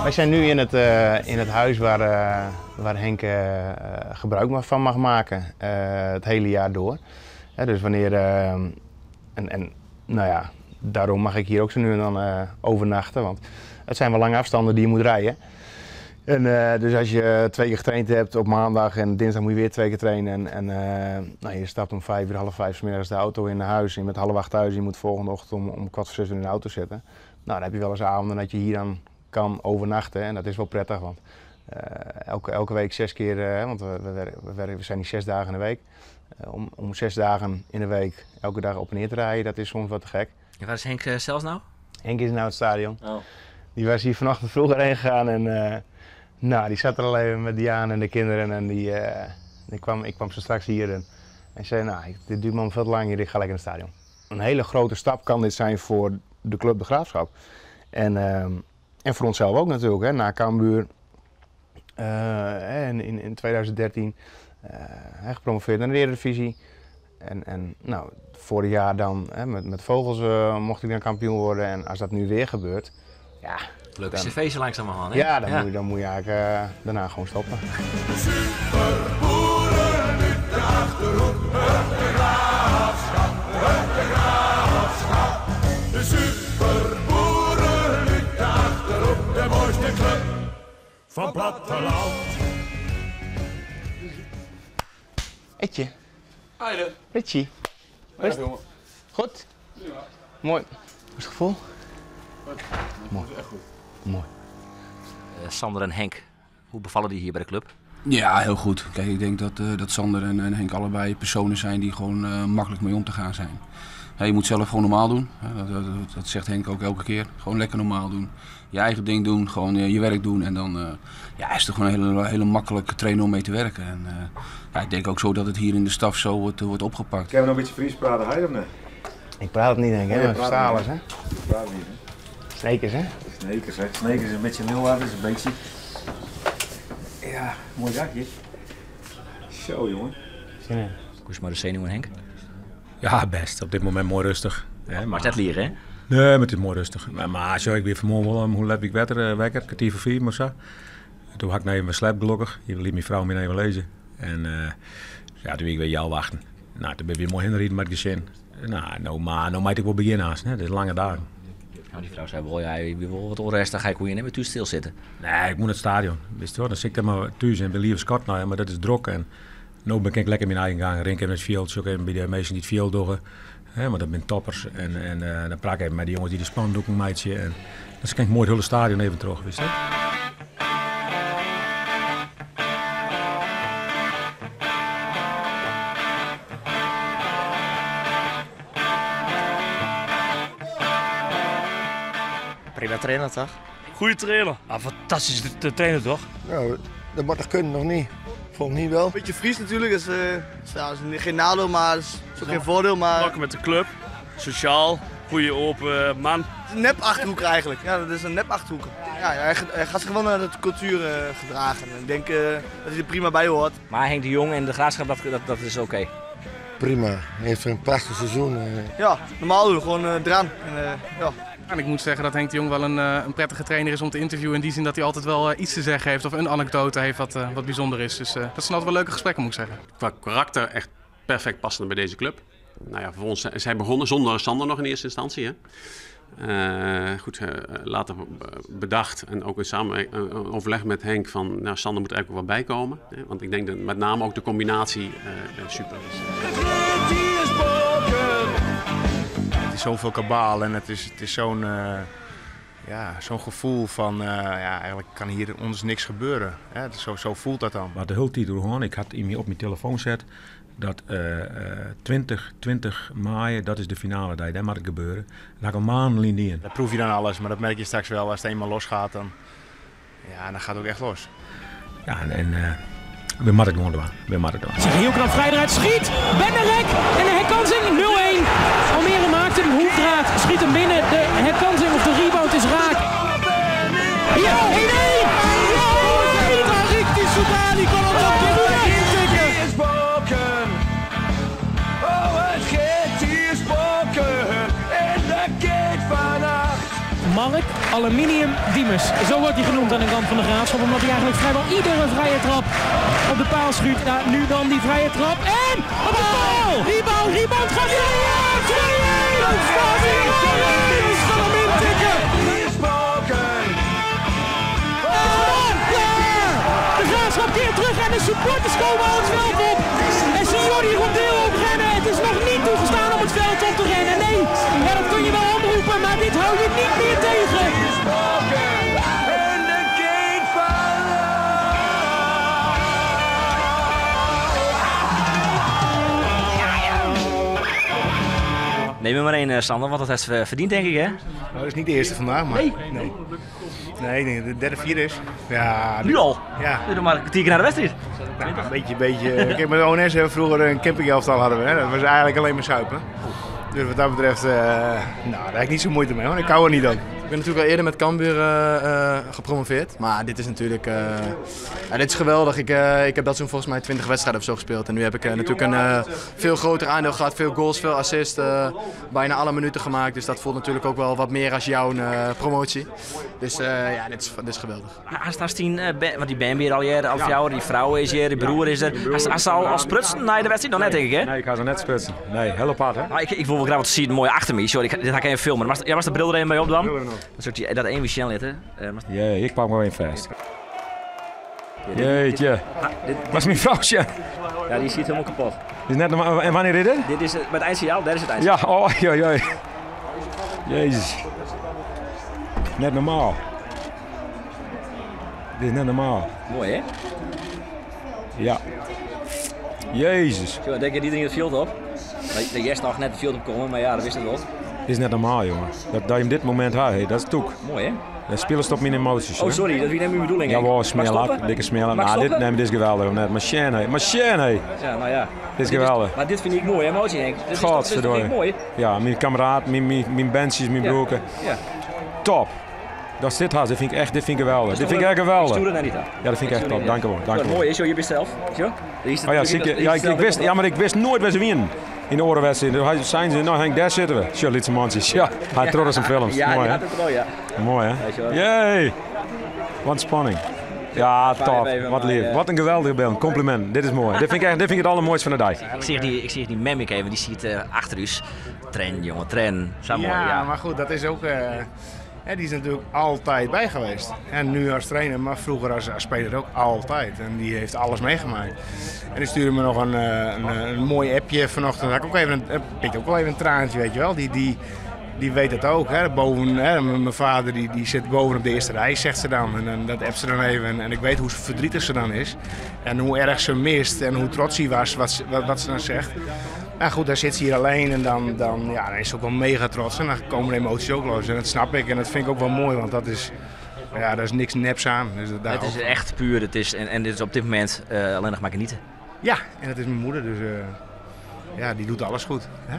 Wij zijn nu in het huis waar Henk gebruik van mag maken, het hele jaar door. Dus wanneer, en nou ja, daarom mag ik hier ook zo nu en dan overnachten, want het zijn wel lange afstanden die je moet rijden. En dus als je twee keer getraind hebt op maandag en dinsdag moet je weer twee keer trainen. En nou, je stapt om 5 uur, 4.30 's middags de auto in naar huis. En je bent 7.30 thuis en je moet volgende ochtend om 5.45 in de auto zitten. Nou, dan heb je wel eens avonden dat je hier dan kan overnachten. En dat is wel prettig, want elke week 6 keer, want we zijn hier 6 dagen in de week. Om 6 dagen in de week elke dag op en neer te rijden, dat is soms wat te gek. En waar is Henk zelfs nou? Henk is nou het stadion. Oh. Die was hier vanochtend vroeger heen gegaan en nou, die zat er al even met Diane en de kinderen en ik kwam zo straks hier en hij zei, nou, dit duurt me veel te lang hier, ik ga lekker naar het stadion. Een hele grote stap kan dit zijn voor de club De Graafschap. En voor onszelf ook natuurlijk, hè, na Cambuur en in 2013 gepromoveerd naar de Eredivisie. En nou, vorig jaar dan hè, met Vogels mocht ik dan kampioen worden en als dat nu weer gebeurt, ja. Leuke cv's langzamerhand, hè? Ja, dan moet je eigenlijk daarna gewoon stoppen. Superboeren uit de Achterhoek, de Graafschap, de Graafschap. De superboeren uit de Achterhoek, de mooiste club van platteland. Etje. Hi. Richie. Ja, jongen. Goed? Ja. Mooi. Hoe is het gevoel? Goed. Mooi. Dat is echt goed. Mooi. Sander en Henk, hoe bevallen die hier bij de club? Ja, heel goed. Kijk, ik denk dat Sander en Henk allebei personen zijn die gewoon makkelijk mee om te gaan zijn. Ja, je moet zelf gewoon normaal doen. Ja, dat zegt Henk ook elke keer. Gewoon lekker normaal doen. Je eigen ding doen, gewoon je werk doen. En dan ja, is het gewoon een hele, hele makkelijke trainer om mee te werken. En ja, ik denk ook zo dat het hier in de staf zo wordt opgepakt. Kan je nog een beetje Fries praten, hij of nee? Ik praat het niet, denk ik. Nee, Hè? je Maar praat verstalen, niet. hè? Ik praat niet, hè? Snekers, hè? Snekers, hè? Snekers is een beetje nul, is een beetje. Ja, mooi dakje. Zo, jongen. Zin in. Hoe is maar de zenuwen, Henk? Ja, best. Op dit moment mooi rustig. Hè, maar het is net lier, hè? Nee, maar het is mooi rustig. Maar zo, ik weer vanmorgen wel om hoe laat ik wekker, 3:45 of zo. Toen had ik nog even mijn slaap gelukkig. Hier liet mijn vrouw me even lezen. En ja, toen ben ik weer jou wachten. Nou, toen ben ik weer mooi heen met het gezin. Nou, maar nou moet ik wel beginnen haast, hè. Dat is lange dagen. Nou, die vrouw zei wel, ja, je wil wat onrustig, ga ik hoe je niet meer thuis stilzitten. Nee, ik moet naar het stadion. Wist je wel, dan zit ik daar maar thuis en ben liever Scott nou, ja, maar dat is druk. En nu ben ik lekker mijn eigen gang. Rink even het veld, zoek even bij de meesten die het veld doen. Hè, want dat zijn toppers. En dan praat ik even met die jongens die de spandoeken meidje. En dan kan ik mooi het hele stadion even terug, wist je wel. Prima trainer, toch? Goeie trainer. Ah, fantastisch de trainer, toch? Nou, dat moet toch kunnen, nog niet? Volgens niet wel. Beetje Fries natuurlijk, dat is geen nadeel, maar het is ook geen voordeel. Maar... Makkelijk met de club, sociaal, goede open man. Het is een nep Achterhoeker eigenlijk. Ja, dat is een nep Achterhoeker. Ja, hij gaat zich wel naar de cultuur gedragen. En ik denk dat hij er prima bij hoort. Maar Henk de Jong en de Graafschap, dat is oké. Prima, hij heeft een prachtig seizoen. Ja, normaal doen, gewoon eraan. En, ja. En ik moet zeggen dat Henk de Jong wel een prettige trainer is om te interviewen. In die zin dat hij altijd wel iets te zeggen heeft of een anekdote heeft wat bijzonder is. Dus dat zijn altijd wel leuke gesprekken, moet ik zeggen. Qua karakter echt perfect passend bij deze club. Nou ja, voor ons zijn begonnen zonder Sander nog in eerste instantie. Hè? Goed, later bedacht en ook in overleg met Henk van, nou, Sander moet er eigenlijk wel bij komen. Hè? Want ik denk dat met name ook de combinatie super is. Het is zoveel kabaal en het is zo'n ja, zo'n gevoel van, ja, eigenlijk kan hier ons niks gebeuren. Hè? Zo voelt dat dan. Maar de hele tijd door, ik had op mijn telefoon gezet dat 20 mei, dat is de finale dag, daar moet het gebeuren. Daar kan maanden in. Dat proef je dan alles, maar dat merk je straks wel. Als het eenmaal losgaat, dan, ja, dan gaat het ook echt los. Ja, en we moeten het gewoon doen. We moeten het doen. Zeg, heel knap vrij eruit, schiet! Bednarek en de herkansing 0-1. Almere maakt hem, Hoefdraad schiet hem binnen. De herkansing of de rebound is raak. Hier, 1-1! Tarik Tissoudali kan het op dit moment intikken. Oh, het gaat hier spoken in de gate vannacht. Mark Aluminium Diemers. Zo wordt hij genoemd aan de kant van de Graafschap. Omdat hij eigenlijk vrijwel iedere vrije trap op de paal schuurt. Ja, nu dan die vrije trap. En op de paal! Rebound, rebound gaat hij erin! 2-1! Gaat hem intikken! De Graafschap keert terug en de supporters komen al het veld op. En zie Jordi Rondeel oprennen. Het is nog niet toegestaan om het veld op te rennen. Nee, ja, dat kun je wel omroepen, maar dit hou je niet meer tegen. Neem er maar één, Sander, want dat heeft ze verdiend, denk ik, hè? Nou, dat is niet de eerste vandaag, maar... Nee. Nee, nee ik denk dat de derde, vierde is. Ja, Nu al? Ja. Doe nog maar een kwartier naar de wedstrijd. Nou, een beetje, beetje. Kijk, met de ONS hebben we vroeger een campingelftal hadden we. Hè. Dat was eigenlijk alleen maar suipen. Dus wat dat betreft, nou, daar heb ik niet zo moeite mee hoor. Ik hou er niet aan. Ik ben natuurlijk al eerder met Cambuur gepromoveerd. Maar dit is natuurlijk ja, dit is geweldig. Ik heb dat zo'n volgens mij 20 wedstrijden of zo gespeeld. En nu heb ik natuurlijk een veel groter aandeel gehad. Veel goals, veel assists. Bijna alle minuten gemaakt. Dus dat voelt natuurlijk ook wel wat meer als jouw promotie. Dus ja, dit is geweldig. Haast tien, want die ben hier al jaren, al jou, die vrouw is hier, die broer is er. Haast al sprutsen na de wedstrijd? Nog net, denk ik, hè? Nee, ik ga zo net sprutsen. Nee, heel apart, hè? Nou, ik wil wel graag wat zien, mooi achter me. Sorry, dit ga ik even filmen. Maar, ja, was de bril er even bij op dan? Dat is ook dat één Michel hè? Jee, ik pak maar één vast. Jeetje. Was mijn vrouwtje. Ja, die ziet helemaal kapot. Is net normaal. En wanneer is dit? Dit is met het eindsignaal, daar is het eindsignaal. Ja, oh, jee, jee. Jezus. Net normaal. Dit is net normaal. Mooi, hè? Ja. Jezus. Zo, denk je die ding het veld op? Dat Jess nog net het veld op komen, maar ja, dat wist het wel. Dit is net normaal, jongen. Dat je op dit moment had, hey, dat is toek. Mooi, hè? Dat spelen op mijn emoties. Oh, sorry, dat was net mijn bedoeling. Ja, wow, smeerlap, dikke smeerlap. Nou, dit, nee, dit is geweldig. Net. Maar Shane, hey. Maar Shane, hey. Ja, nou ja. Dit is geweldig. Maar dit vind ik mooi, emotie, Henk. Dit Godverdomme. is mooi. Ja, mijn kameraad, mijn bandjes, mijn broeken. Ja. Top. Dat zit haast, dit vind ik echt, dit vind ik geweldig. Dit vind ik echt geweldig. Ik stuur het naar niet aan. Ja, dat vind ik echt top. Dank u wel. Dank u wel. Mooi is, joh, je bent zelf. Zo? Oh ja, zie je, ja, ik wist, ja, maar ik wist nooit waar ze winnen. In de orenwedstrijd. Zijn ze, nou Henk, daar zitten we. Tja, lietse mandjes. Ja, hij trok zijn films. Ja, mooi, die had het wel, ja. Mooi, hè? Jee! Wat spanning. Ja, top. Wat lief. Wat een geweldige beeld. Compliment. Dit is mooi. Dit vind ik, echt, dit vind ik het allermooiste van de dag. Ik zie die memic even, die ziet achter u. Tren, jongen, tren. Zo mooi, ja, maar goed, dat is ook... die is natuurlijk altijd bij geweest. En nu als trainer, maar vroeger als speler ook altijd. En die heeft alles meegemaakt. En die stuurde me nog een mooi appje vanochtend. Had ik ook even een, pikte ook wel even een traantje, weet je wel. Die weet het ook. Hè. Boven, hè, mijn vader die zit boven op de eerste rij, zegt ze dan. En dat appt ze dan even. En ik weet hoe verdrietig ze dan is. En hoe erg ze mist en hoe trots hij was, wat ze dan zegt. Nou goed, daar zit ze hier alleen en dan is ze ook wel mega trots. En dan komen de emoties ook los. En dat snap ik en dat vind ik ook wel mooi, want dat is, ja, daar is niks neps aan. Dus daar het is echt puur, het is, en dit is op dit moment alleen nog maar genieten. Ja, en dat is mijn moeder, dus ja, die doet alles goed. Hè?